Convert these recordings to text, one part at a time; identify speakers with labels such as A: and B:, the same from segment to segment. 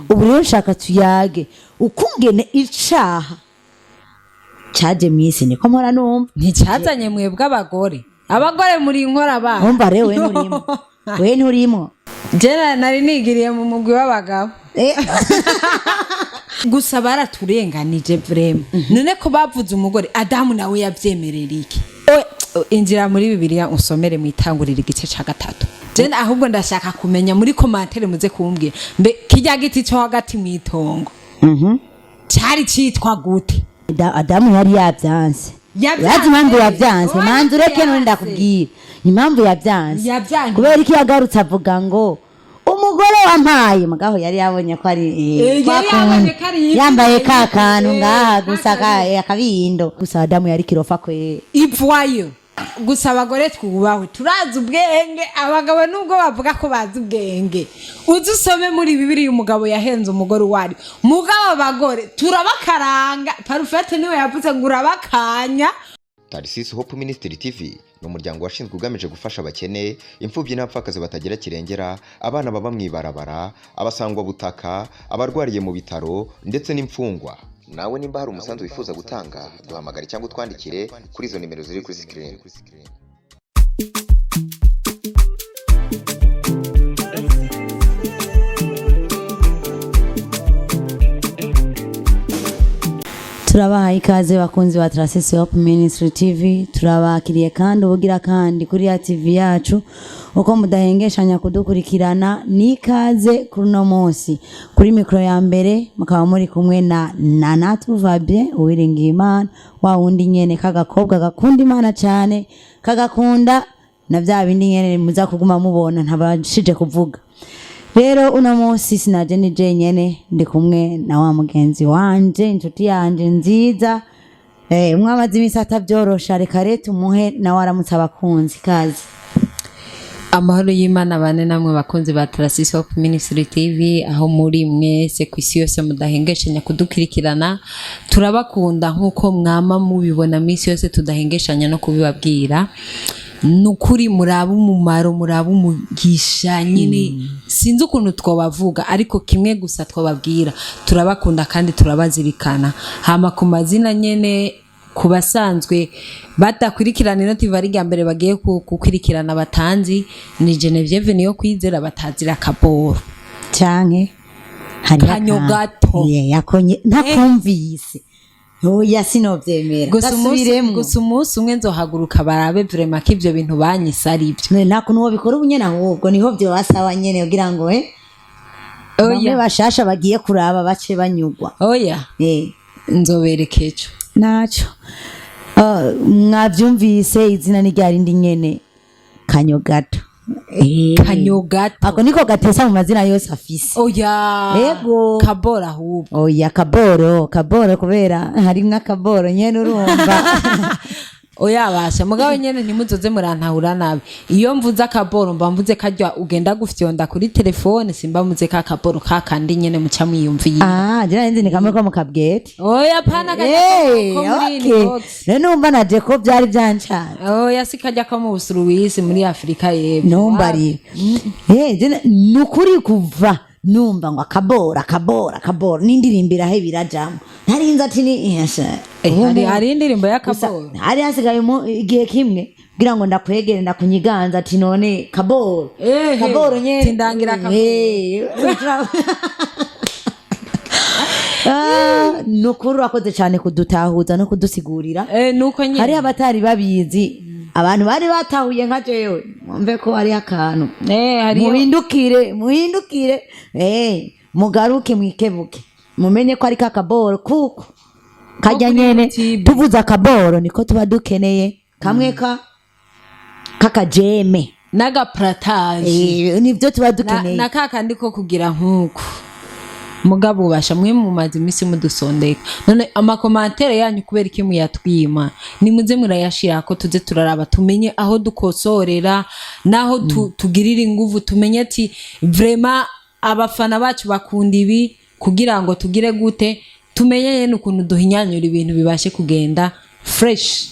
A: Ubu rero nshaka tuyage ukungene icaha caje mw'isi, niko mpora numva.
B: Nticyazanye mwebwe abagore, abagore muri inkora bana.
A: Umva rero, we nturimo, we nturimo.
B: Jena nari nigiriye mu mugwi w'abagabo. Gusa baraturenganije vraiment. None ko bavuze umugore, Adamu nawe yabyemerera iki? Injira muri Bibiliya usomere mu Itangurira igice ca 3. Jena ahubwo ndashaka kumenya, muri commentaire muze kumbwira, mbe kirya giti cyo hagati mu itongo cyari citwa gute?
A: Adamu yari yabyanse.
B: Yabyanse.
A: Urazi impamvu yabyanse?
B: Oya,
A: manzi ureke none
B: yabyanse.
A: Ndakubwira impamvu yabyanse.
B: Yabyanse.
A: Kubera iki yagarutse avuga ngo umugore wampaye? Mugaho yari yabonye ko ari
B: Yari
A: kwa
B: yabonye
A: kundi.
B: ko ari ifi.
A: Yambaye ka kantu ngaha gusa akabindo gusa. Adamu yari kirofa kwe.
B: Ipfuwayo gusa. Abagore twubahwe, turazi ubwenge. Abagabo nubwo bavuga ko bazi ubwenge, uzi usome muri Bibiri umugabo yahenze umugore uwo ari. Mugabo abagore turabakaranga. Parufete niwe yavuze ngo urabakanya.
C: Tarisisi Hope Ministry TV ni umuryango washinzwe ugamije gufasha abakene, imfubyi n'abapfakazi batagira kirengera, abana baba mu ibarabara, abasangwabutaka, abarwariye mu bitaro ndetse n'imfungwa. Nawe nimba hari umusanzu wifuza gutanga, duhamagare cyangwa utwandikire kuri izo nimero ziri kuri sikirini.
A: Turabahaye ikaze bakunzi ba Trasesi Hope Ministry TV. Turabakiriye kandi ubugira kandi kuri ya TV yacu uko mudahengeshanya kudukurikirana. Ni ikaze kuri uno munsi. Kuri mikoro ya mbere mukaba muri kumwe na Nanatu Fabien Uwiringiye Imana, wa wundi nyene k'agakobwa gakunda Imana cyane, kagakunda na bya bindi nyene muza kuguma mubona ntabashije kuvuga. Rero uno munsi sinaje ni jenyene, ndi kumwe na wa mugenzi wanje, inshuti yanje nziza, umwe amaze iminsi atabyorosha. Reka rero tumuhe nawe aramutse abakunzi. Kazi.
B: Amahoro y'Imana bane namwe bakunzi ba Tarasisi Hope Ministry TV aho muri mwese ku isi yose mudahengeshanya kudukurikirana. Turabakunda nk'uko mwama mubibona minsi yose, tudahengeshanya no kubibabwira. Ni ukuri muraba umumaro, muraba umugisha nyine. Sinzi ukuntu twabavuga, ariko kimwe gusa twababwira, turabakunda kandi turabazirikana. Hama ku mazina nyene, ku basanzwe badakurikirana ino TV ari irya mbere bagiye gukurikirana batanzi, ni Genevieve niyo kwizera batazira akaboro.
A: Canke hariho
B: Kanyo
A: akantu.
B: gato.
A: Ye, yakonye ntakumvise. Oya, sinovyemera. Gasubiremwo.
B: Gusa umunsi umwe nzohaguruka barabe vraiment ko ivyo bintu banyise ari byo.
A: None nta kuntu wobikora ubu nyene? Ahubwo niho vyobasaba nyene kugira ngo bamwe
B: Oya.
A: bashasha bagiye kuraba bace banyugwa.
B: Oya. Nzobereka ejo.
A: Naco. Mwavyumvise, izina ni rya rindi nyene, Kanyo gato.
B: Kanyo gato.
A: Ako niko gatesa mu mazina yose afise.
B: Oya.
A: Ego.
B: Kaboro ahubwo.
A: Oya, kaboro, kaboro, kubera harimwo akaboro nyene, urumva.
B: Oya basha, mugabo nyene ntimuzoze murantahura nabi. Iyo mvuze akaboro mba mvuze karya ugenda gufyonda kuri telefone, simba mvuze ka kaboro kakandi nyene muca mwiyumviye.
A: Ah, jya nzi ni kamwe ko mu kabwete.
B: Oya, pana karya ko muri inbox.
A: Rero numva naje ko byari byancana.
B: Oya, si karya ko mu Busuruwisi muri Afurika y'Epfo.
A: Numva ari ni ukuri kuva numva ngo akabora, akabora, akabora, n'indirimbo irahe birajamo, ntarinze ati ni
B: Hari indirimbo
A: Gusa
B: y'akaboro.
A: hari hasigaye igihe kimwe kugira ngo ndakwegere ndakunyiganza ati none kaboro, kaboro nyene.
B: Tindangira akaboro.
A: Ah, ni ukuri urakoze cyane kudutahuza no kudusigurira.
B: Nuko nyene.
A: Hariho abatari babizi, abantu bari batahuye nka jewe, mwumve ko hariho akantu.
B: Hariyo.
A: Muhindukire, muhindukire, mugaruke, mwikebuke, mumenye ko ari kakaboro kuko kajya
B: kuri
A: nyene.
B: YouTube.
A: Tuvuze akaboro niko tuba dukeneye kamwe ka kakajeme
B: N'agaparataje.
A: Nibyo tuba
B: na,
A: dukeneye.
B: Na kakandi ko kugira nk'uku. Mugabo ubasha mwe mumaze iminsi mudusondeka, none amakomantere yanyu kubera iki muyatwima? Nimuze murayashira ko tuze turaraba, tumenye aho dukosorera n'aho tugirira inguvu, tumenye ati vraiment abafana bacu bakunda ibi, kugira ngo tugire gute, tumenye nyene ukuntu duhinyanyura ibintu bibashe kugenda fresh.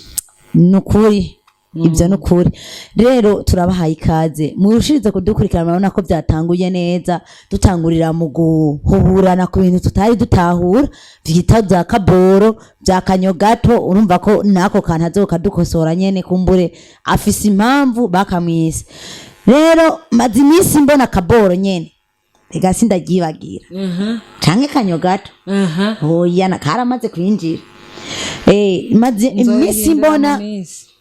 A: Ni ukuri. Ibyo ni ukuri. Rero turabahaye ikaze, murushirize kudukurikirana. Murabona ko byatanguye neza, dutangurira mu guhuburana ku bintu tutari dutahura vyita bya kaboro, bya kanyogato. Urumva ko nako kantu azokadukosora nyene, kumbure afise impamvu bakamwise. Rero maze iminsi mbona kaboro nyene, rega sindagyibagira, canke kanyogato. Oya, na karamaze kwinjira. Maze iminsi mbona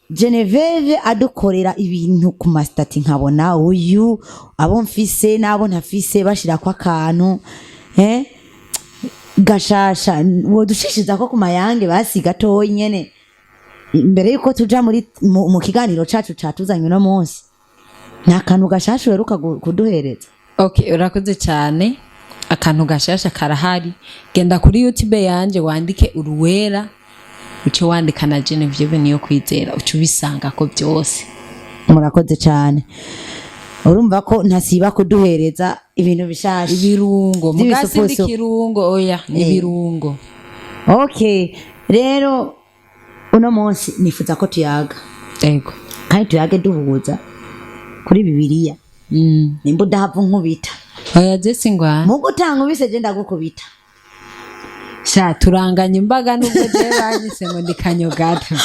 A: Genevieve adukorera ibintu ku ma statuts, nkabona uyu abo mfise n'abo ntafise bashirako akantu gashasha. Wodushishiza ko ku mayange basi gatoyi nyene imbere yuko tuja muri mu kiganiro cacu catuzanye uno munsi. Nta kantu gashasha uheruka kuduhereza?
B: Okay, urakoze cyane. Akantu gashasha karahari. Genda kuri YouTube yanje, wandike Uruwera, uce wandika na Genevieve niyo kwizera, uce ubisanga ko byose.
A: Murakoze cyane. Urumva ko ntasiba kuduhereza ibintu bishasha.
B: Ibirungo mugasi ndi
A: Vy'ibisupusupu.
B: Kirungo oya, ni ibirungo.
A: Okay, rero uno munsi nifuza ko tuyaga
B: Ego.
A: kandi tuyage duhuza kuri Bibiliya. Nimba udahava unkubita.
B: Oya, je singwana.
A: Mu gutanga ubise, je ndagukubita.
B: Sha, turanganya imbaga, nubwo je banyise ngo ndi kanyogato,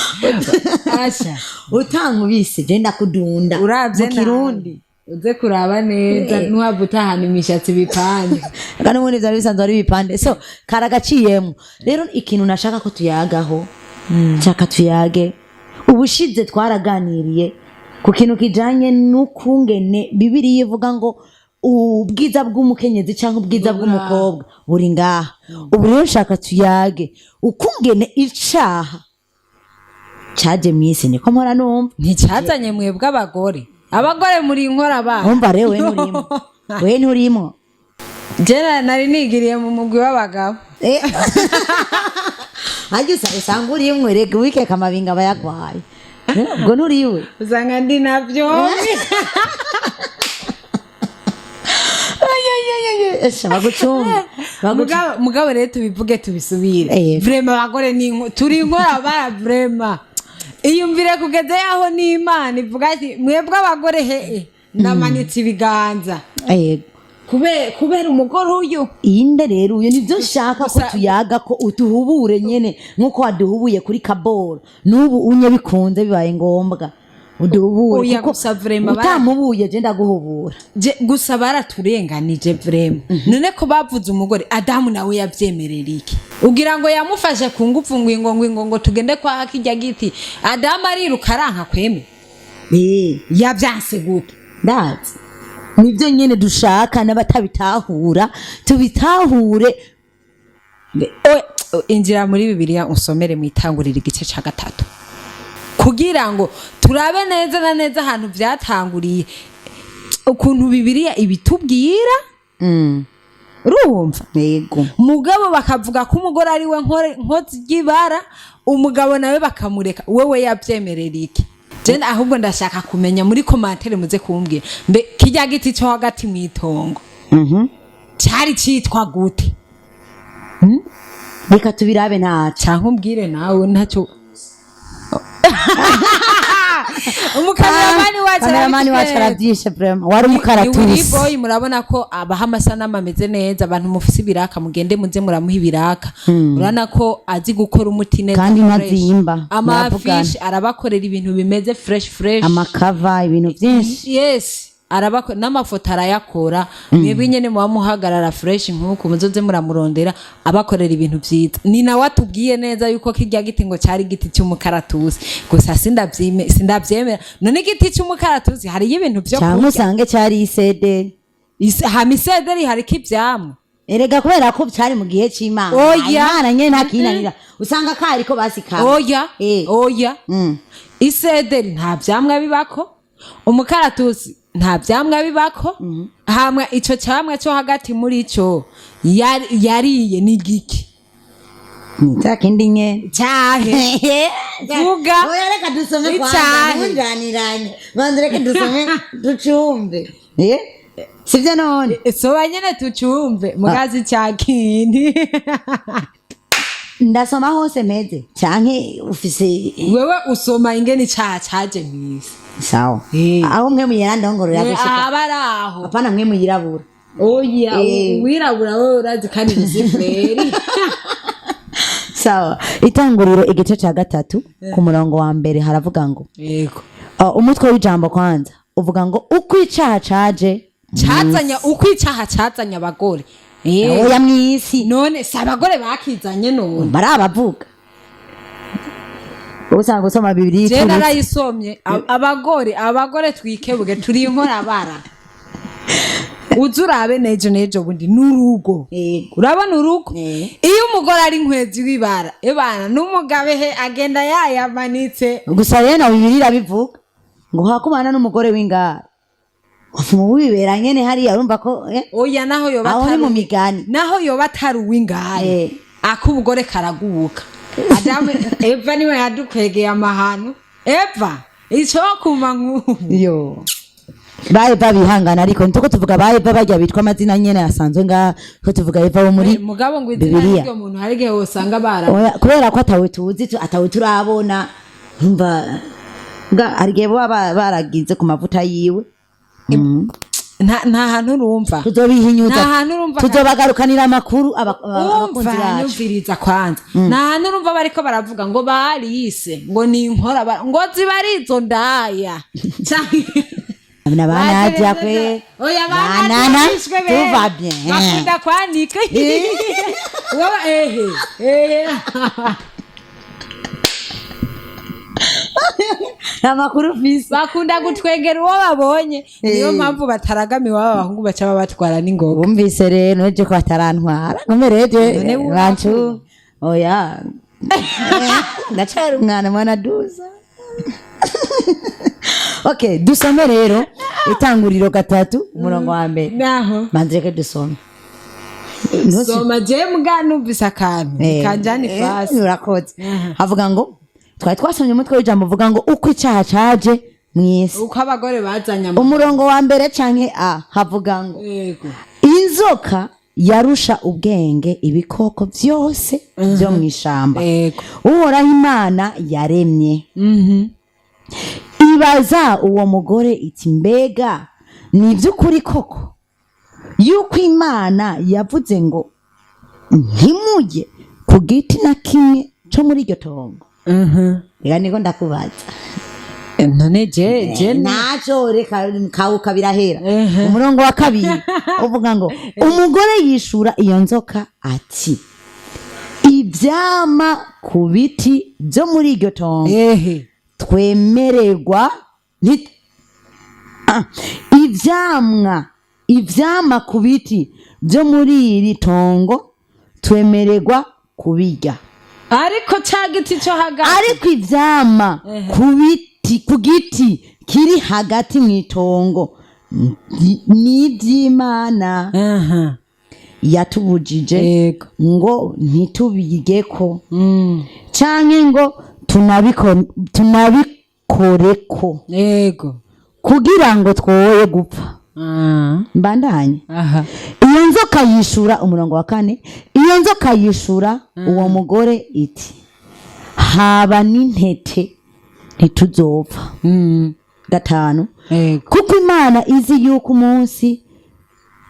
B: asha.
A: Utankubise, je ndakudunda.
B: Uravye
A: mu Kirundi.
B: Uze kuraba neza, ntuhava utahana imishatsi ibipande.
A: Kandi ubundi vyari bisanzwe ari ibipande, so karagaciyemo. Rero ikintu nashaka ko tuyagaho, nshaka tuyage, ubushize twaraganiriye ku kintu kijanye n'ukungene Bibiliya ivuga ngo ubwiza bw'umukenyezi cyangwa ubwiza bw'umukobwa buri ngaha. Ubu rero nshaka tuyage ukungene icaha caje mw'isi, niko mpora numva.
B: Nticyazanye mwebwe abagore, abagore muri inkora abana.
A: Umva rero, we nturimo, we nturimo.
B: Jena nari nigiriye mu mugwi w'abagabo.
A: Harya usanga urimwe, rega uwikeka amabinga aba yagwaye. Ubwo nturiwe.
B: Usanga ndi nabyo.
A: Esha, bagucunga.
B: Mugabo rero tubivuge tubisubire. Vraiment abagore ni turi inkora abana vraiment. Iyumvire kugeza yaho n'Imana ivuga ati: "Mwebwe abagore, hehe, ndamanitse ibiganza."
A: Yego.
B: Kubera umugore uyu.
A: Inde rero uyu? Nibyo nshaka ko
B: Gusa-
A: tuyaga, ko uduhubure nyene nkuko waduhubuye kuri kaboro. N'ubu unye bikunze, bibaye ngombwa uduhubure.
B: Oya,
A: Kuko
B: gusa vraiment
A: utamubuye, je ndaguhubura.
B: Gusa baraturenganije vraiment. None ko bavuze umugore, Adamu nawe yavyemerera iki? Ugira ngo yamufashe ku ngufu ngwingo ngwingo ngo tugende kwa kirya giti, Adamu ariruka aranka kweme? Yavyanse gute?
A: Ndazi, nibyo nyene dushaka n'abatabitahura tubitahure.
B: Oya, injira muri Bibiliya usomere mu Itangurira igice ca 3 kugira ngo turabe neza na neza ahantu vyatanguriye, ukuntu Bibiliya ibitubwira. Urumva?
A: Yego.
B: Mugabo bakavuga ko umugore ari we nkozi ry'ibara, umugabo nawe bakamureka. Wewe yavyemerera iki? Je ahubwo ndashaka kumenya muri commentaire muze kumbwira, mbe kirya giti cyo hagati mw'itongo cari citwa gute?
A: Reka tubirabe, ntaco.
B: Canke umbwire nawe, ntacyo umukameramani wacu.
A: Kameramani wacu
B: Arabitwereka.
A: aravyishe vraiment, wari
B: Ni
A: umukaratusi.
B: Boy, murabona ko abaha amasanamu ameze neza. Abantu mufise ibiraka, mugende muze muramuha ibiraka. Urabona ko azi gukora umuti neza,
A: Kandi
B: fresh.
A: ntazimba, muravugana.
B: Ama affiches arabakorera ibintu bimeze fresh fresh.
A: Ama cover, ibintu vyinshi.
B: Yes, arabako n'amafoto arayakora. Mwebwe nyene muba muhagarara fresh nk'uku, muzoze muramurondera, abakorera ibintu vyiza. Ni nawe atubwiye neza yuko kirya giti ngo cari igiti cy'umukaratusi. Gusa sindavyemera. None igiti cy'umukaratusi hariyo ibintu vyo
A: Cyangwa
B: kurya?
A: usange cyari isederi.
B: Hama isederi hariko ivyamwa?
A: Erega kubera ko cyari mu gihe c'Imana.
B: Oya.
A: Imana nyene ntakinanira, usanga kariko basikana.
B: Oya. Oya. Isederi nta vyamwa bibako, umukaratusi nta vyamwa bibako. Hamwa ico camwa cyo hagati muri cyo yariye ni giki?
A: Ni cya kindi nyene.
B: Cyahe? Vuga.
A: Oya, reka dusome kwanza.
B: Icahe.
A: Ntunjaniranye, banza reka dusome ducumbe. Sivyo none?
B: Soba nyene tucumve mugazi cya kindi.
A: Ndasoma hose meze canke ufise?
B: Wewe usoma ingene icaha caje mw'isi.
A: Sawa.
B: Eh.
A: Aho mwe muyera ndongorora gushika.
B: Aba ari aho.
A: Apana mwe muyirabura.
B: Oya.
A: Eh.
B: Uwirabura wewe urazi kandi Lusiferi.
A: Sawa, Itanguriro igice ca 3 ku murongo wa mbere haravuga ngo
B: Yego.
A: Umutwe w'ijambo kwanza uvuga ngo uko icaha caje
B: Cazanya, uko icaha cazanye abagore. Eh.
A: Oya, mw'isi.
B: None si abagore bakizanye none?
A: Barabavuga, usanga usoma Bibiliya
B: Je
A: iturutse.
B: narayisomye. Abagore twikebuke, turi inkorabara. Uze urabe nejo nejo bundi n'urugo.
A: Yego.
B: Urabona urugo?
A: Eh.
B: Iyo umugore ari nkwezi w'ibara, ebana n'umugabe he agenda yayamanitse.
A: Gusa rero na Bibiliya irabivuga ngo hakubana n'umugore w'ingara wibera nyene hariya, urumva ko
B: Oya, naho yoba
A: aho ni
B: atari
A: mu migani.
B: Naho yoba atari uw'ingare,
A: Eh.
B: ak'umugore karagubuka. Adamu Eva niwe yadukwegeye amahano. Eva ico kuma nk'ubu.
A: Yo, ba Eva bihangana, ariko nituko tuvuga ba Eva barya bitwa amazina nyene asanzwe ngaha, ko tuvuga Eva wo muri
B: Mugabo ngo izina
A: Bibiliya.
B: ry'uwo muntu hari igihe wosanga bara
A: Oya, kubera ko atawe tuzi, atawe turabona, umva nga hari igihe baba baragize ku mavuta yiwe.
B: Nta hantu urumva.
A: Tuzobihinyuza.
B: Nta hantu urumva.
A: Tuzobagarukanira amakuru abakunzi
B: Umva.
A: bacu.
B: Nyumviriza kwanza, nta hantu urumva bariko baravuga ngo barise ngo ni inkora ngo ziba ari izo ndaya.
A: Na ba Nadia kwe.
B: Oya, ba
A: Ba
B: Nadia
A: Nana,
B: bishwe be.
A: tout va bien.
B: Bakunda kwanika. Wowe ehe ehe.
A: Amakuru fisi.
B: Bakunda gutwengera uwo babonye, niyo
A: Eh.
B: mpamvu bataragamiwe abahungu baca babatwara n'ingoga.
A: Wumvise rero neje ko batarantwara nkomereje.
B: None wumva
A: Bancu oya, ndacari umwana mwana duza. Okay, dusome rero Itanguriro 3 umurongo wa mbere.
B: Naho.
A: Manzireke dusome.
B: Soma, je mbwa numvise akantu kanjana ifasi.
A: Urakoze. Havuga ngo twari twasomye umutwe w'ijambo uvuga ngo uko icaha caje mw'isi.
B: Uko abagore bazanye
A: Umurongo wa mbere canke a havuga ngo
B: Yego.
A: inzoka yarusha ubwenge ibikoko byose byo mu ishamba
B: Yego.
A: Uhoraho Imana yaremye. Ibaza uwo mugore iti: mbega ni iby'ukuri koko yuko Imana yavuze ngo ntimujye ku giti na kimwe cyo muri iryo tongo? Reka niko ndakubaza.
B: None je
A: Naco reka kawuka birahera. Umurongo wa kabiri uvuga ngo umugore yishura iyo nzoka ati: ivyama ku biti byo muri iryo tongo twemererwa ivyama ku biti byo muri iri tongo twemererwa kubirya.
B: Ariko ca giti cyo hagati.
A: Ariko ivyama ku biti, ku giti kiri hagati mu itongo ni ivy'Imana yatubujije ngo ntitubigeko canke ngo tunabikoreko kugira ngo twoye gupfa. Mbandanye. Iyo nzoka yishura, umurongo wa kane, iyo nzoka yishura uwo mugore iti: haba n'intete ntituzopfa. 5, kuko Imana izi yuko umunsi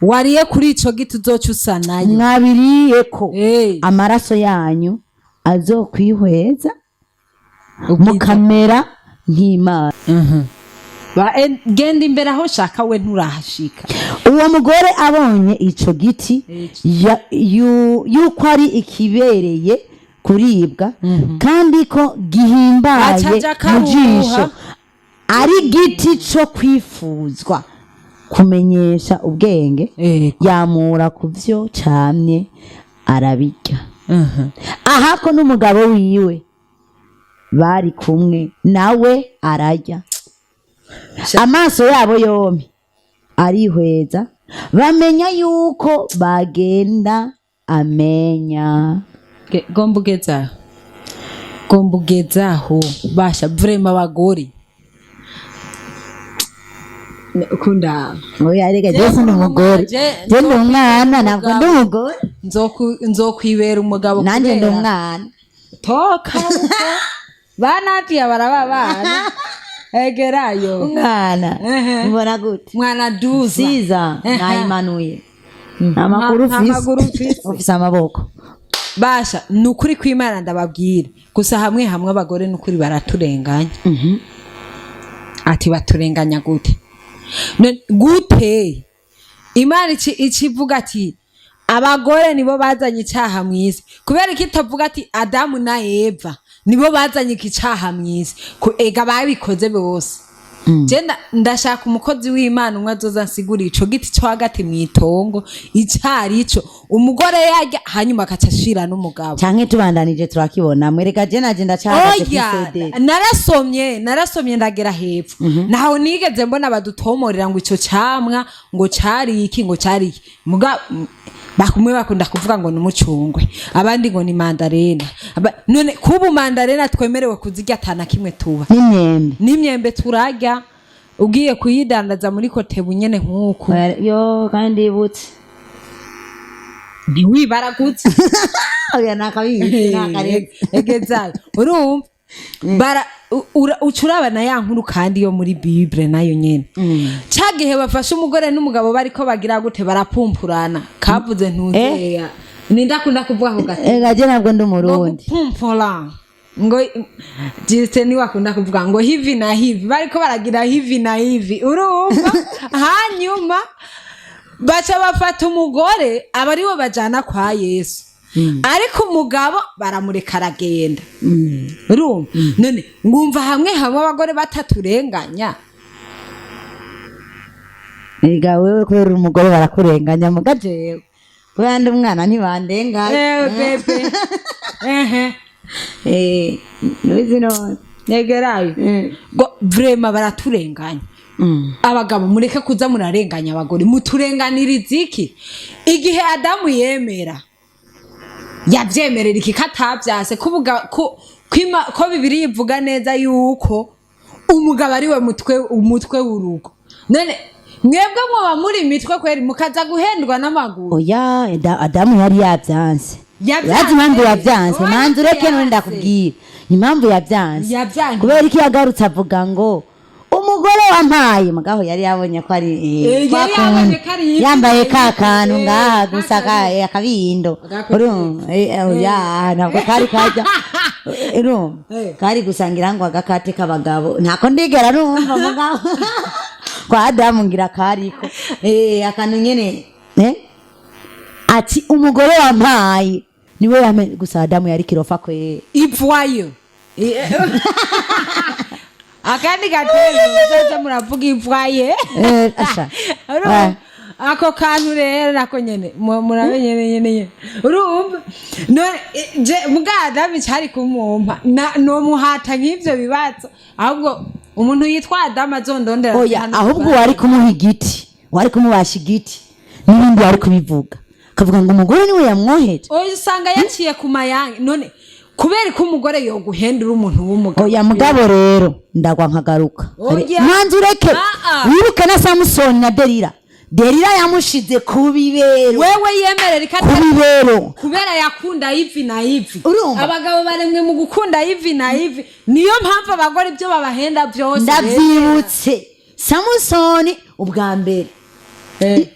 B: wariye kuri ico giti uzoca usa nayo.
A: Mwabiriyeko amaraso yanyu azokwihweza mukamera nk'Imana.
B: Genda imbere aho shaka, we nturahashika.
A: Uwo mugore abonye ico giti yuko ari ikibereye kuribwa kandi ko gihimbaye
B: Aca aja
A: mu jisho,
B: akaruha.
A: ari giti co kwifuzwa kumenyesha ubwenge, yamura ku vyo camye arabirya. Ahako n'umugabo wiwe bari kumwe nawe ararya, amaso yabo yombi arihweza, bamenya yuko bagenda amenya.
B: Gomba ugezaho, gomba ugezaho basha, vraiment abagore. Ukunda.
A: Oya, reka, je sindi umugore. Je ndi umwana, ntabwo ndi umugore.
B: Nzokwibera umugabo.
A: Nanjye ndi
B: Kubera
A: umwana.
B: Toka uko banatiya baraba bana egerayo.
A: Umwana.
B: Ehe.
A: Mbona gute?
B: Mwana duza.
A: Siza nayimanuye amakuru.
B: Nta maguru
A: ufise.
B: mfise.
A: Ufise amaboko.
B: Basha, ni ukuri kw'Imana ndababwira gusa, hamwe hamwe abagore ni ukuri baraturenganya. Ati baturenganya gute? Gute Imana ikivuga ati abagore nibo bazanye icyaha mu isi? Kubera ko itavuga ati Adamu na Eva nibo bazanye iki cyaha mu isi? Ega babikoze bose. Je ndashaka umukozi w'Imana umwe azoza ansigurira ico giti co hagati mw'itongo icari ico umugore yarya, hanyuma agaca ashira n'umugabo.
A: Canke tubandanije turakibona. Mwereka, je naje ndacahagaze
B: Oya.
A: kw'isederi.
B: Narasomye ndagera hepfo, ntaho nigeze mbona badutomorera ngo ico camwa ngo cari iki, ngo cari iki. Muga bakumwe bakunda kuvuga ngo ni umucungwe, abandi ngo ni mandarena. None kubu mandarena twemerewe kuzirya atana kimwe tuba?
A: N'imyembe.
B: N'imyembe turarya, ugiye kuyidandaza muri kotebu nyene nk'uku.
A: Oya, yo kandi ibutse.
B: Ntiwibaragutse.
A: Oya, nakabizi nakaretse.
B: Egezayo urumva bara uca urabana ya nkuru kandi yo muri Bible nayo nyene, ca gihe bafashe umugore n'umugabo bariko bagira gute, barapumpurana, kavuze ntuzeya nindakunda kuvuga ako gati.
A: Ega je ntabwo ndi
B: Ngo
A: umurundi.
B: Gupumpura ngo Justin niwe akunda kuvuga ngo hivi na hivi, bariko baragira hivi na hivi, urumva, hanyuma baca bafata umugore aba ariwe bajana kwa Yesu, ariko umugabo baramureka aragenda. Urumva none ngumva hamwe hamwe abagore bataturenganya.
A: Ega wewe kubera uri umugore barakurenganya, muga jewe kubera ndi umwana ntibandenganya.
B: Ewe bebe, ehe.
A: Eh, nubizi none.
B: Negerayo ngo vraiment baraturenganya. Abagabo mureke kuza murarenganya abagore. Muturenganiriza iki? Igihe Adamu yemera, yavyemerera iki katavyase? Kuvuga ko ko Bibiri ivuga neza yuko umugabo ari we mutwe, umutwe w'urugo. None mwebwe mwoba muri imitwe kweri, mukaza guhendwa n'amaguru?
A: Oya, Adamu yari yabyanse.
B: Yavyanse.
A: Yazi impamvu yabyanse.
B: Oya,
A: manzi ureke none.
B: yavyanse.
A: Ndakubwira impamvu yabyanse.
B: Yavyanse.
A: Kubera iki yagarutse avuga ngo umugore wampaye? Mugaho yari yabonye ko ari
B: Yari
A: kwa
B: yabonye
A: kuntu.
B: ko ari ifi.
A: Yambaye ka kantu ngaha gusa akabindo.
B: Gakotetse.
A: Urumva, oya, ntabwo kari kajya, urumva, kari gusangira ngo agakate k'abagabo ntako ndigera numva. Mugabo kwa Adamu ngira kariko akantu nyene, ati umugore wampaye niwe yamenye gusa. Adamu yari kirofa kwe.
B: Ipfwayo akandi gatero muzaza muravuga ipfwaye.
A: Asha.
B: Urumva? Ako kantu rero nako nyene murabe nyene nyene nyene, urumva none je muga Adamu cari kumumpa nomuhata nk'ivyo bibazo. Ahubwo umuntu yitwa Adamu azondondera.
A: Oya.
B: Hano.
A: Ahubwo wari kumuha igiti, wari kumubasha igiti n'ibindi, wari kubivuga akavuga ngo umugore niwe yamwoheje.
B: Oya, usanga yaciye ku mayange. None kubera ko umugore yoguhendura umuntu w'umugabo?
A: Oya, mugabo rero ndagwa nkagaruka.
B: Oya.
A: Manzi ureke.
B: Ah, ah.
A: Wibuke na Samusoni na Delila. Delila yamushize ku bibero.
B: Wewe yemerera
A: Ku
B: ikatari
A: bibero.
B: Kubera yakunda ivi na ivi.
A: Urumva?
B: Abagabo baremwe mu gukunda ivi na ivi, niyo mpamvu abagore ibyo babahenda byose.
A: Ndavyibutse Samusoni ubwa mbere.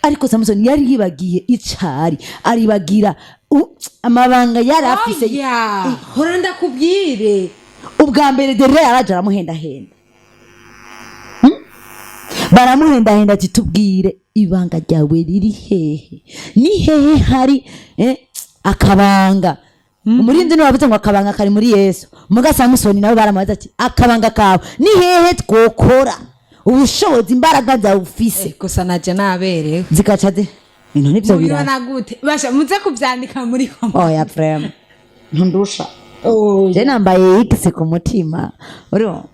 A: Ariko Samusoni yari yibagiye icari, aribagira amabanga yari afise.
B: Oya, hora ndakubwire.
A: Ubwa mbere Delila yaraje aramuhendahenda. Baramuhendahenda ati tubwire ibanga ryawe riri hehe, ni hehe hari akabanga. Umurinzi niwe wavuze ngo akabanga kari muri Yesu. Muga Samusoni nawe baramubaza ati akabanga kawe ni hehe, twokora ubushobozi, imbaraga zawe ufise.
B: Gusa naje naberewe.
A: Zikaca de ibintu nivyo birasa.
B: Mubibona gute? Basha muze kuvyandika muri comment.
A: Oya, vraiment ntundusha. Je nambaye X ku mutima, urumva,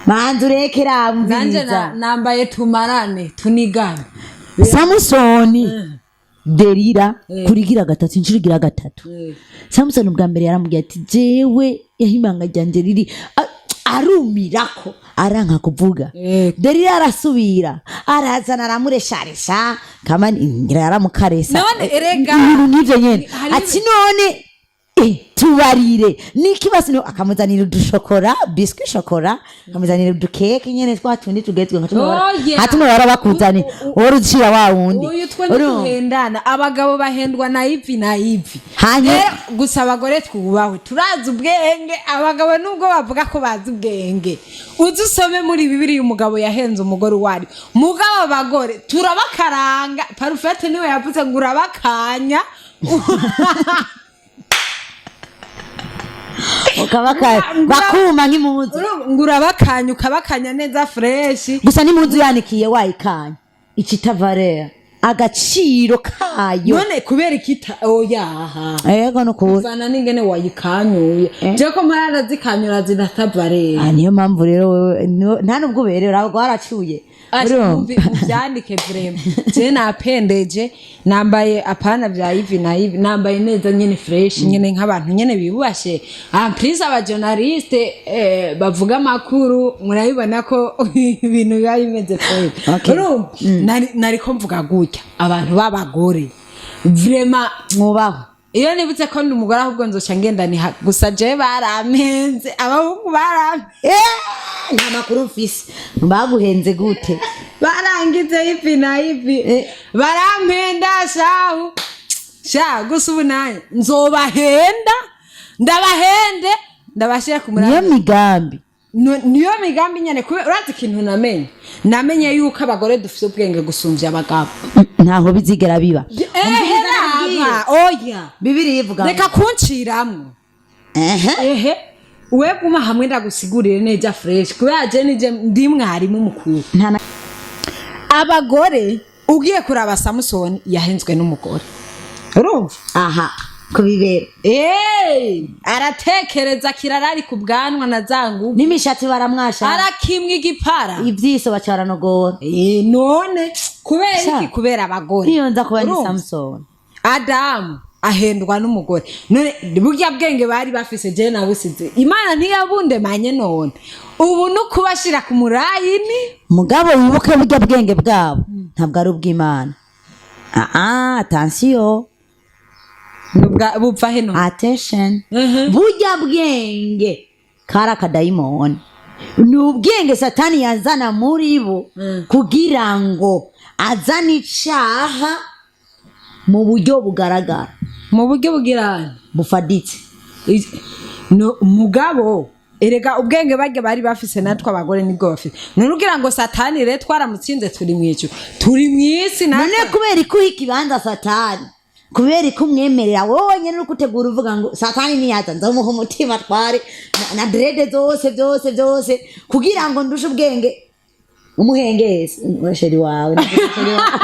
A: manzi urekera.
B: Nanje
A: Mviriza.
B: Nambaye tumarane tunigane.
A: Samusoni, Delila kurigira gatatu, inshuro igira gatatu. Samusoni ubwa mbere yaramubwiye ati jewe yaho ibanga ryanjye riri. Arumirako, aranka kuvuga. Delila arasubira arazana, aramuresharesha, kama ngira yaramukaresa.
B: None erega-
A: Ibintu nk'ivyo nyene. Ati none tubarire n'ikibazo no akamuzanira udushokora, biscuit chocolat, akamuzanira udukeke nyene twa tundi tugezwe nka tumwe
B: Oya.
A: nka tumwe bahora bakuzanira, uhora ucira wa wundi.
B: Uyu twe
A: Urumva?
B: ntituhendana, abagabo bahendwa na ivi na ivi.
A: Hanyuma-
B: Rero gusa abagore twubahwe, turazi ubwenge. Abagabo nubwo bavuga ko bazi ubwenge, uzi usome muri Bibiri umugabo yahenze umugore uwo ari. Mugabo abagore turabakaranga. Parufete niwe yavuze ngo urabakanya.
A: Bakuma nk'impuzu.
B: Ngo urabakanya, ukabakanya neza fresh.
A: Gusa n'impuzu yanikiye wayikanya ikitavareya agaciro kayo.
B: None kubera ikita oyaha?
A: Ego, nukuri.
B: Zana n'ingene wayikanyuye. Je ko mpora zikanyura zinatavarera.
A: Ah, niyo mpamvu rero wewe nta nubwo uberewe, ntabwo waracuye. Urumva?
B: Muvyandike vraiment, je napendeje, nambaye apana vya ivi na ivi, nambaye neza nyene fresh nyene nk'abantu nyene bibubashe. En plus aba journaliste bavuga amakuru, murabibona ko ibintu biba bimeze fresh. Urumva? Nariko mvuga gutya, abantu b'abagore vraiment
A: Mwubaho.
B: Iyo nibutse ko ndi umugore, ahubwo nzoca ngenda niha. Gusa je barampenze, abahungu barampenze.
A: Nta makuru mfise, baguhenze gute?
B: Barangize ivi na ivi. Barampenda shahu sha. Gusa ubu nanjye nzobahenda, ndabahende, ndabashyire ku
A: Niyo
B: murambi.
A: migambi.
B: Niyo migambi nyene. Kubera urazi ikintu namenye? Namenye yuko abagore dufite ubwenge gusumbya abagabo.
A: Ntaho bizigera biba.
B: Ehe, raba, oya.
A: Bibiri ivuga ngo-
B: Reka kunciramwo.
A: Ehe.
B: Ehe, we guma hamwe ndagusigurire neza fresh, kubera je nije ndi mwarimu mukuru.
A: Nta na-
B: Abagore, ugiye kuraba Samusoni yahenzwe n'umugore, urumva?
A: Aha ku bibero.
B: Hey, aratekereza kirarari ku bwanwa na za ngubu.
A: N'imishatsi baramwasha.
B: Arakimwa igipara.
A: Ibyiso baca baranogora.
B: None kubera
A: Sha.
B: iki? Kubera abagore.
A: Niyo nza kuba ni
B: Urumva?
A: Samusoni.
B: Adamu ahendwa n'umugore. None burya bwenge bari bafise, je nabusize Imana ntiyabundemanye. None ubu no kubashira ku murayini.
A: Mugabo wibuke, burya bwenge bwabo ntabwo ari ubw'Imana. Attention.
B: Bupfa heno.
A: Attention. Burya bwenge kari akadayimoni, ni ubwenge Satani yazana muri bo kugira ngo azane icaha mu buryo bugaragara.
B: Mu buryo bugirana.
A: Bufaditse.
B: No, mugabo erega ubwenge barya bari bafise, natwe abagore nibwo bafise. None ugira ngo Satani rero twaramutsinze? Turi mw'ijuru, turi mw'isi
A: None
B: natwe.
A: kubera ko uha ikibanza Satani, kubera ko umwemerera wowe nyene uri gutegura uvuga ngo Satani niyaza nzomuha umutima tware na dreads zose byose byose kugira ngo ndushe ubwenge umuhengezi chéri wawe, chéri wawe.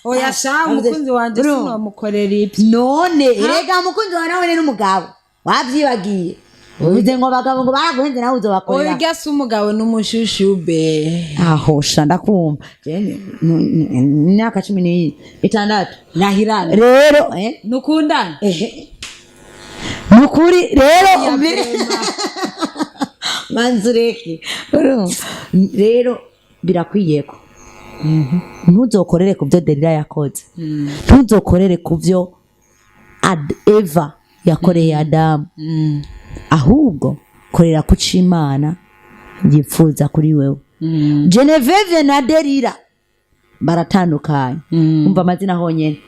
B: Oya sha, umukunzi wanje
A: Urumva?
B: sinomukorera ibyo.
A: None erega umukunzi wawe nawe n'umugabo wavyibagiye, uvuze ngo abagabo ngo baraguhenze, nawe uzobakorera.
B: Oya, si umugabo n'umushushube.
A: Ahosha, ndakumva. Jewe imyaka 16.
B: Rahirana.
A: Rero
B: Nukundana.
A: Ehe, nukuri rero umbire manzureke. Urumva? Rero birakwiye ko ntuzokorere ku byo Delila yakoze, ntuzokorere ku byo Eva yakoreye Adamu, ahubwo korera ku co Imana yifuza kuri wewe. Genevieve na Delila baratandukanye. Umva amazina honyene,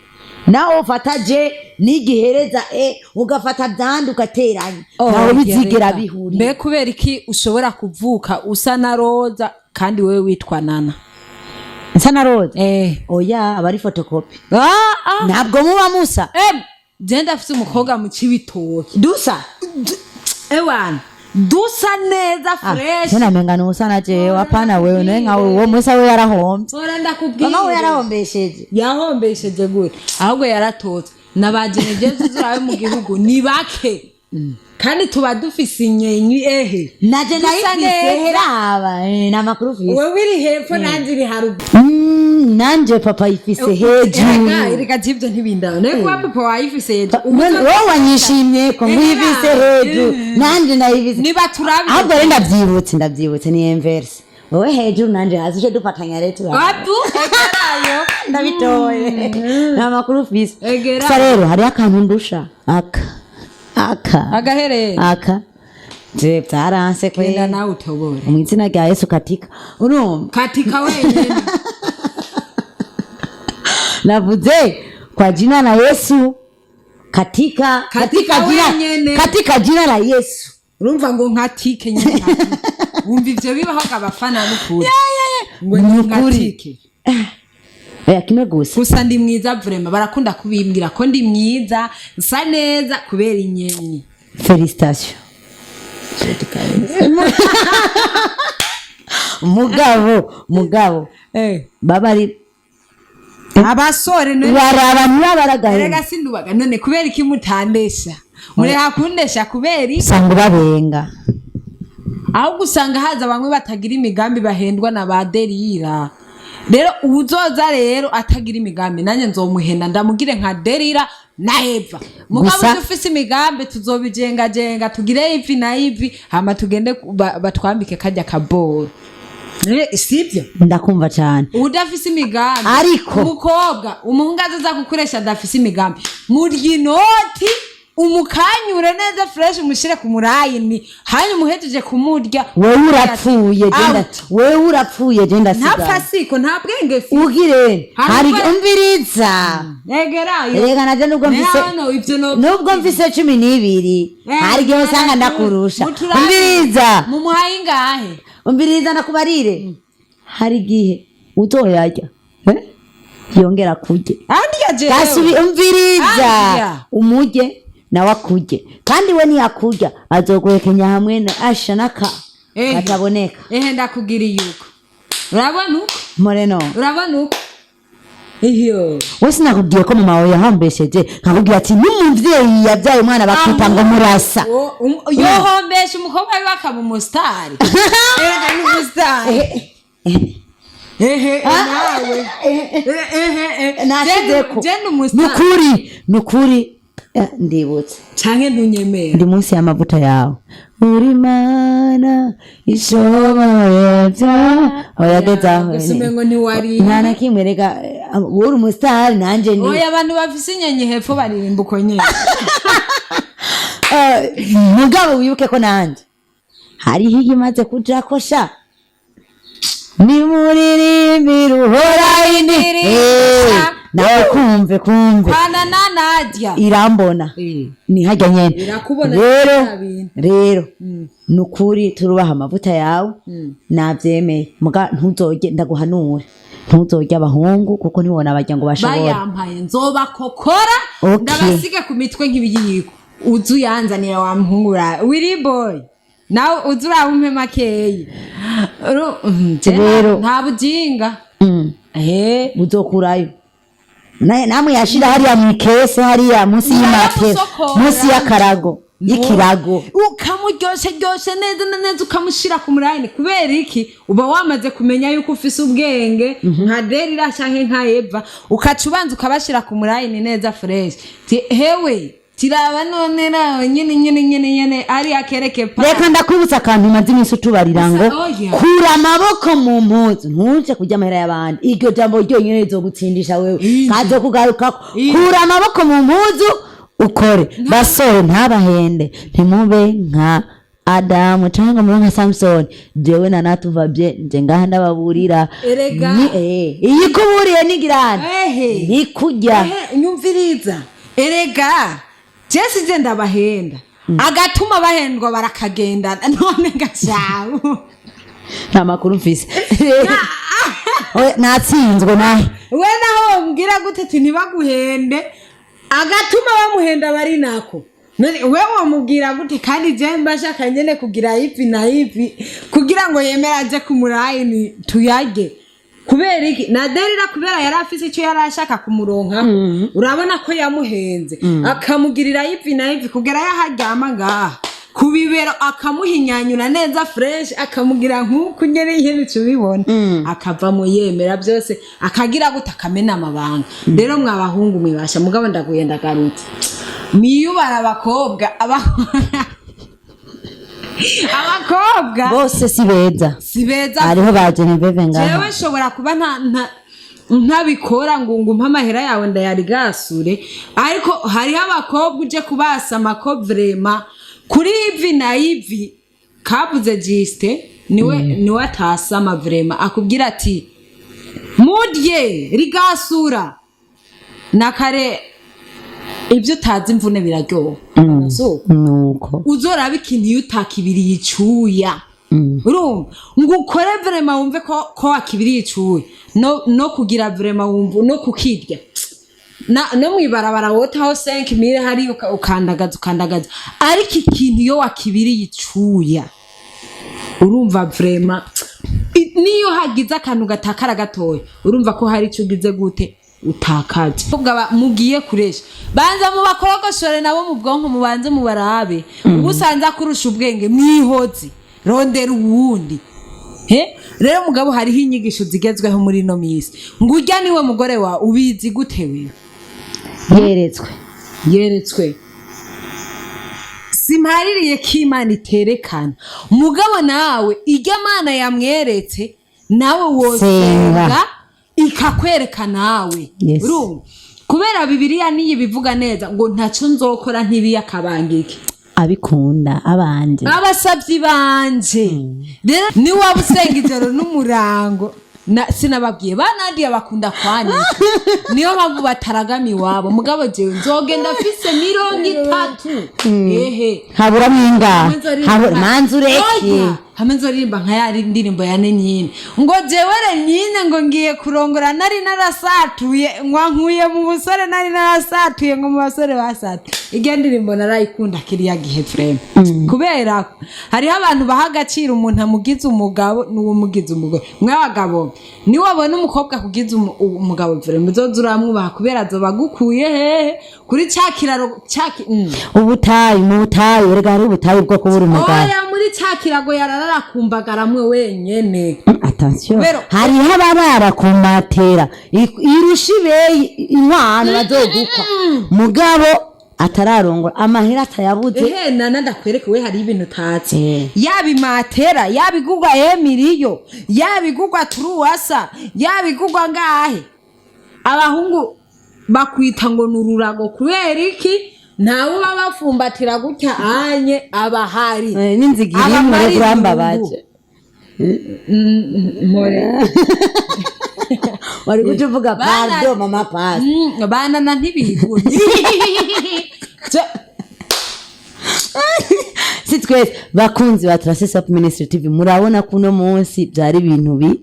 A: nawe ufata je n'igihereza e, ugafata byandi ugateranya, ntawe bizigera bihurira.
B: Mbe kubera iki ushobora kuvuka usa na Roza kandi wewe witwa Nana?
A: Nsa na Roza?
B: Eh.
A: Oya, aba ari photocopie.
B: Ah, ah.
A: Ntabwo muba musa.
B: Em, je ndafise umukobwa mu Cibitoke.
A: Dusa?
B: Ewana, dusa neza fresh.
A: Namenga nusa na jewe. Hapana, wewe nawe nkawe uwo musa we yarahombye.
B: Ora, ndakubwira.
A: Mama we yarahombesheje.
B: Yahombesheje gute? Ahubwo yaratotse n'abagenegeje zurabe mu gihugu ni bake, kandi tuba dufise inyenyi ehe.
A: Naje
B: Dusa
A: nayifise.
B: neza.
A: Heraba ni amakuru ufise.
B: Wewe iri hepfo, nanjye iri haruguru.
A: Nanje papa yifise hejuru.
B: Erega jibyo ntibindaba nawe kuba papa wayifise hejuru.
A: None wowe wanyishimye ko nguyifise hejuru, nanje ndayifise.
B: Niba turabi
A: Ahubwo rero ndabyibutse, ni inverse, wowe hejuru nanje hasi, uje dufatanya rero turaba.
B: Watu egerayo.
A: Ndabitoye, nta makuru ufise.
B: Egera.
A: Gusa rero hariho akantu ndusha aka
B: Agaherere.
A: Aka je byaranse kwe.
B: Genda nawe utobore.
A: Mu izina rya Yesu, katika, urumva?
B: Katika wenyine.
A: Navuze kwa jina la Yesu, katika.
B: Katika
A: jina,
B: wenyene.
A: Katika jina la Yesu.
B: Urumva ngo nkatike nyine nkatike. Wumva ivyo bibaho abafana n'ukuri ngo
A: Ni
B: ni
A: ukuri.
B: nkatike.
A: Oya, kimwe gusa.
B: Gusa ndi mwiza vraiment, barakunda kubimbwira ko ndi mwiza, nsa neza kubera inyenyi.
A: Félicitations. Mugabo baba ari
B: Abasore none.
A: Baraba ntibabaragahe.
B: Erega sindubaga none, kubera iki mutandesha, mureka kundesha kubera iki?
A: Usanga ubabenga.
B: Ahubwo usanga haza bamwe batagira imigambi, bahendwa na ba Derira. Rero uwuzoza rero atagira imigambi, nanjye nzomuhenda ndamugire nka Derira na Eva. Mugabo
A: Gusa-
B: uzi ufise imigambi, tuzobijengajenga tugire ivi na ivi, hama tugende batwambike karya kaboro. Sibyo?
A: Ndakumva cyane.
B: Udafise imigambi.
A: Ariko-
B: Umukobwa, umuhungu azoza gukoresha adafise imigambi, murya inoti, umukanyure neza fresh, umushire ku murayini, hanyuma uhejeje kumurya,
A: Wewe urapfuye, genda.
B: Out.
A: Wewe urapfuye, genda.
B: Ntapfa.
A: Sigara.
B: Siko nta bwenge fi.
A: Ugire
B: Hari
A: hari umviriza.
B: Egerayo.
A: Reka naje nubwo mfise
B: Hano ivyo no
A: nubwo mfise 12, hari igihe usanga ndakurusha. Umviriza.
B: Mumuhaye ingahe?
A: Umviriza nakubarire, hari igihe uzoyarya, eh? Yongera kurye.
B: Andya jewe.
A: Gasubi, umviriza.
B: Andya.
A: Umurye nawe akurye, kandi we niyakurya azoguhekenya hamwe na asha naka kataboneka.
B: Ehe, ndakubwira yuko urabona uko
A: Moreno.
B: Urabona uko iyo
A: We, sinakubwiye ko mama wawe yahombesheje, nkakubwira ati n'umuvyeyi yabyaye umwana bakita ngo murasa.
B: Yohombesha umukobwa wiwe akaba umusitari? Erega ni umusitari. Ehe, nawe ehe.
A: Nashizeko.
B: Jenda umusitari.
A: Nukuri, nukuri. Ndibutse.
B: Canke ntunyemera.
A: Ndi munsi y'amavuta yawe, uri Mana ishoboye oyageze aho.
B: Gusa umengo ntiwariye.
A: Nta na kimwe. Reka, uri umusitari nanje ni
B: Oya, abantu bafise inyenyi hepfo baririmba uko nyene.
A: Mugabo wibuke ko nanje hariho iyo imaze kujako sha, nimuririmbire Uhoraho indi. Nawe kumve kumve.
B: Kwana na Nadia.
A: Irambona. Ni hajya nyene.
B: Irakubona.
A: Rero
B: Bya bintu.
A: rero nukuri turubaha amavuta yawe, navyemeye. Muga ntuzorye, ndaguhanure, ntuzorye abahungu kuko ntiwona barya ngo bashobore.
B: Bayampaye nzobakokora.
A: Okay.
B: Ndabasige ku mitwe nk'ibiyiko. Uzu yanzanira wa muhungu wiri boy, nawe uzu uraba umpe makeyi. Je
A: Rero-
B: nta bujinga.
A: Uzokurayo namwe yashira hariya mwikese, hariya munsi y'imatera.
B: Naramusokora.
A: Munsi y'akarago, y'ikirago.
B: Ukamuryoshe ryoshe neza na neza, ukamushira ku murayini. Kubera iki? Uba wamaze kumenya yuko ufise ubwenge nka Derira canke nka Eva, ukaca ubanza ukabashira ku murayini neza fresh. Ti hewe, tiraba none nawe nyene nyene nyene nyene ari akereke pa.
A: Reka ndakwibutsa akantu umaze iminsi utubarira ngo
B: Gusa, oya.
A: kura amaboko mu mpuzu, ntuje kurya amahera y'abandi. Iryo jambo ryonyine rizogutsindisha wewe, kazokugarukako. Kura amaboko mu mpuzu ukore. Basore, ntabahende, ntimube nka Adamu cyangwa ngo mube nka Samusoni. Jewe na natuvabye nje ngaha ndababurira.
B: Erega.
A: Iyo ikuburiye nigirane
B: Ehe.
A: ntikurya.
B: Ehe, nyumviriza erega, jesi je ndabahenda, agatuma bahendwa barakagendana none gashabu.
A: Nta makuru mfise. Oya, natsinzwe nawe.
B: We naho wambwira gute ati ntibaguhende, agatuma bamuhenda bari nako? None we wamubwira gute? Kandi je mba shaka nyene kugira ivi na ivi kugira ngo yemere aje ku murayini tuyarye. Kubera iki? Na Derira kubera yari afise icyo yari ashaka kumuronka, urabona ko yamuhenze akamugirira ivi na ivi kugera yaharyama ngaha. Ku bibero akamuhinyanyura neza fresh, akamugira nk'uku nyene nyene ubibona, akavamo yemera byose, akagira gute, akamena amabanga. Rero mwabahungu mwibasha, mugabo ndaguye ndagarutse, mwiyubara abakobwa, abakobwa
A: Bose si beza.
B: Si beza.
A: Hariho ba Genevieve ngaha.
B: Jewe nshobora kuba ntabikora ngo umpe amahera yawe ndayarigasure, ariko hariho abakobwa uje kubasama ko vraiment kuri ivi na ivi kabuze jiste niwe atasama, vraiment akubwira ati murye rigasura na kare, ibyo utazi imvune biraryoha. So,
A: Nuko
B: uzoraba ikintu iyo utakibiriye icuya, urumva ngo ukore vraiment wumve ko wakibiriye icuya, no kugira vraiment wumve no kukirya no mwibarabara wotaho 5 mille hari ukandagaza ukandagaza, ariko ikintu iyo wakibiriye icuya, urumva vraiment niyo hagize akantu gatakara gatoya, urumva ko hari icyo ugize gute, utakaje. Ubwo mugiye kuresha, banza mubakorogoshore nabo mu bwonko, mubanze mubarabe. Ubu usanze akurusha ubwenge, mwihozi, rondera uwundi. He rero mugabo, hariho inyigisho zigezweho muri ino minsi ngo urya niwe mugore wawe. Ubizi gute wewe?
A: Yeretswe.
B: Yeretswe. Simpaririye ko Imana iterekana, mugabo nawe irya Mana yamweretse, nawe wosenga
A: Senga.
B: ikakwereka nawe.
A: Yes.
B: Urumva, kubera Bibiliya niyi bivuga neza ngo ntacyo nzokora ntibiyakabangike
A: Abikunda abandi.
B: Abasabyi banje. Rero niwaba usenga ijoro n'umurango, sinababwiye banandiye bakunda kwanika, niyo mpamvu bataragama iwabo. Mugabo jewe nzogenda mfise 30, ehe.
A: Haburamwo ingahe?
B: Hamwe nzoririmba
A: Manza ureke.
B: Oya, hamwe nzoririmba nka ya ndirimbo ya Nenyine ngo jewe Renyine ngo ngiye kurongora, nari narasatuye, ngo nkuye mu busore, nari narasatuye, ngo mu basore basatuye. Irya ndirimbo narayikunda kiriya gihe vraiment, kubera ko hariho abantu baha agaciro umuntu amugize umugabo n'uwo mugize umugore. Mwe abagabo, niwabona umukobwa akugize umugabo, vraiment uzoza uramwubaha, kubera azoba agukuye hehe? Kuri ca kiraro ca.
A: Ubutayu, mu butayu rega, hari ubutayu bwo kubura umugabo.
B: Oya, muri ca kirago yararara kumbagaramwe wenyene.
A: Attention.
B: Kubera
A: Hariho abarara ku matera irusha ibeyi inkwano bazogukwa, mugabo atararongora, amahera atayabuze.
B: Ehe nana, ndakwereke, we hari ibintu utazi. Yaba imatera, yaba igugwa emiriyo, yaba igugwa turuwasa, yaba igugwa ngahe, abahungu bakwita ngo ni ururago. Kubera iki? Ntawe uba bafumbatira gutya anye abahari.
A: N'inzigira imwe.
B: Abamara
A: Rero urambabaje.
B: Mpore.
A: Wari guca uvuga
B: Bana
A: pardon mama pasi.
B: Banana ntibigure.
A: Si twese bakunzi ba Traces Up Ministry TV, murabona ko uno munsi byari ibintu bi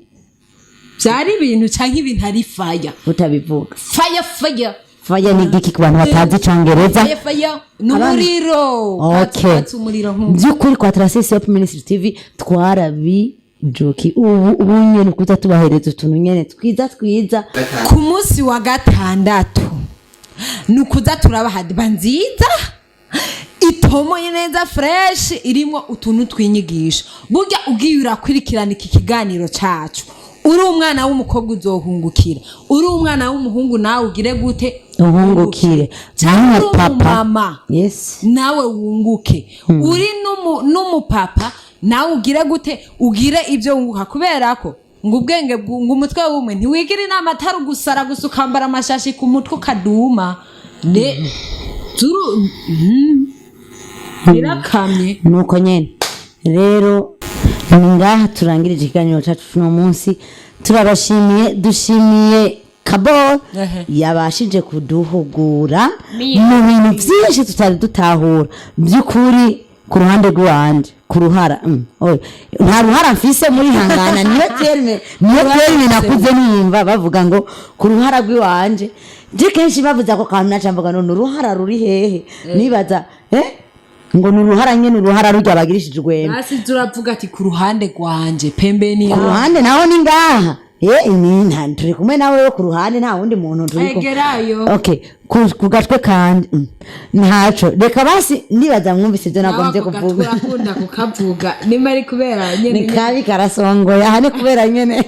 B: Byari ibintu canke ibintu ari fire.
A: Utabivuga.
B: Fire, fire.
A: Fire ni igiki ku bantu batazi Icongereza?
B: Fire, fire ni umuriro.
A: Okay.
B: Katsa umuriro nk'uwo.
A: By'ukuri kwa Traces Up Ministry TV twarabijoki, ubu nyene kuza tubahereza utuntu nyene twiza twiza.
B: Ku munsi wa gatandatu ni ukuza turabaha diba nziza itomoye neza fresh, irimo utuntu twinyigisho. Burya ugiye urakurikirana iki kiganiro cacu, uri umwana w'umukobwa uzohungukira, uri umwana w'umuhungu nawe ugire gute?
A: Uhungukire.
B: Cyangwa
A: Nawe
B: uri
A: papa.
B: umumama nawe wunguke, uri n'umupapa nawe ugire gute? Ugire ibyo wunguka, kubera ko ngo ubwenge ngo umutwe w'umwe ntiwigira inama, atari ugusara gusa ukambara amashashi ku mutwe ukaduma ne turu birakamye.
A: Nuko nyene rero ni ngaha turangirije ikiganiro cacu cuno munsi. Turabashimiye, dushimiye Kabo yabashije kuduhugura mu bintu byinshi tutari dutahura. By'ukuri ku ruhande rw'iwanje, ku ruhara, oya, nta ruhara mfise muri hangana, niyo terme nakuze nimva bavuga ngo ku ruhara rw'iwanje. Je kenshi bavuze ako kantu naca mvuga: none uruhara ruri hehe? Nibaza ngo ni uruhara nyene, uruhara rurya bagirishije urwembe.
B: Hasi turavuga ati ku ruhande rwanje pembeni
A: Ku
B: yawe.
A: ruhande naho ni ngaha. Ye, ni turi kumwe nawe wo ku ruhande, nta wundi muntu turi kumwe.
B: Egerayo.
A: Okay, ku gatwe kandi ntaco. Reka basi, nibaza mwumvise ibyo nagombye kuvuga.
B: Urakunda kukavuga, nimba ari kubera
A: Ni
B: nyene.
A: kabi, karasongoye aha, ni kubera nyene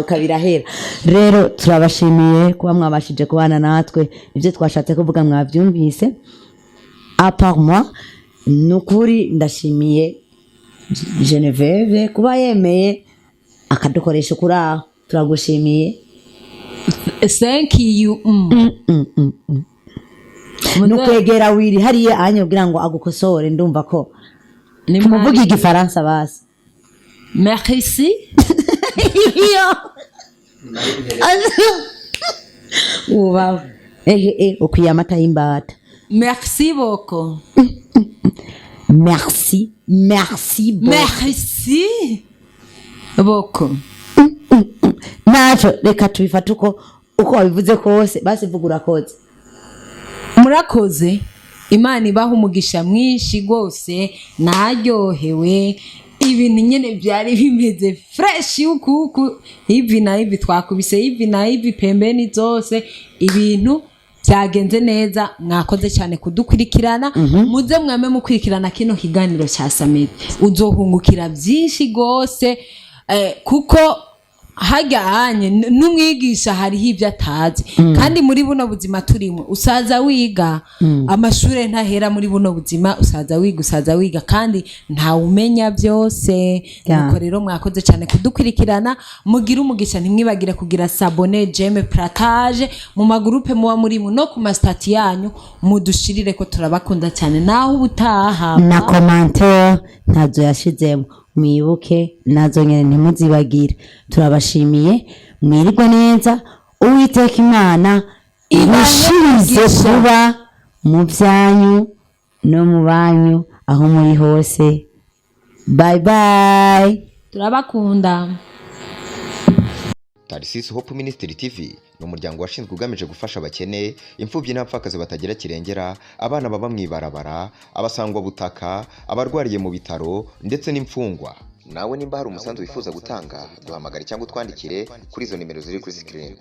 A: kabirahera. Rero turabashimiye kuba mwabashije kubana natwe. Ibyo twashatse kuvuga mwabyumvise. À part moi, ni ukuri ndashimiye Genevieve kuba yemeye akadukoresha ukuri aho. Turagushimiye.
B: Thank you.
A: Ni ukwegera wiri hariya anya kugira ngo agukosore. Ndumva ko tumuvuge igifaransa basi.
B: Merci.
A: Iyo ubaho ehe, ukwiye amata y'imbata.
B: Merci beaucoup.
A: Merci, merci beaucoup.
B: Merci beaucoup.
A: Naco reka tubifate uko wabivuze kose. Basi vuga urakoze.
B: Murakoze, Imana ibaha umugisha mwinshi rwose. Naryohewe, ibintu nyine byari bimeze fresh ukuku, hivi na hivi, twakubise hivi na hivi, pembeni zose, ibintu byagenze neza. Mwakoze cyane kudukurikirana. Muze mwame mukurikirana kino kiganiro cya Samedi, uzohungukira byinshi rwose, kuko hajya anye n'umwigisha hariho ibyo atazi. Kandi muri buno buzima turimo, usaza wiga, amashure ntahera. Muri buno buzima usaza wiga, usaza wiga, kandi ntawumenya byose. Nuko rero mwakoze cyane kudukurikirana, mugire umugisha. Ntimwibagire kugira s'abonner, j'aime, partage mu ma groupe muba murimo no ku ma statuts yanyu, mudushirire ko turabakunda cyane. Naho ubutaha.
A: Na commentaire ntazo yashizemo, mwibuke nazo nyene, ntimuzibagire. Turabashimiye, mwirirwe neza. Uwiteka Imana irushirize
B: umugisha.
A: Kuba mu byanyu no mu banyu aho muri hose. Bye bye.
B: Turabakunda.
C: Tarisisi Hope Ministry TV ni umuryango washinzwe ugamije gufasha abakene, imfubyi n'abapfakazi batagira kirengera, abana baba mu ibarabara, abasangwabutaka, abarwariye mu bitaro ndetse n'imfungwa. Nawe nimba hari umusanzu wifuza gutanga, duhamagare cyangwa utwandikire kuri izo nimero ziri kuri screen.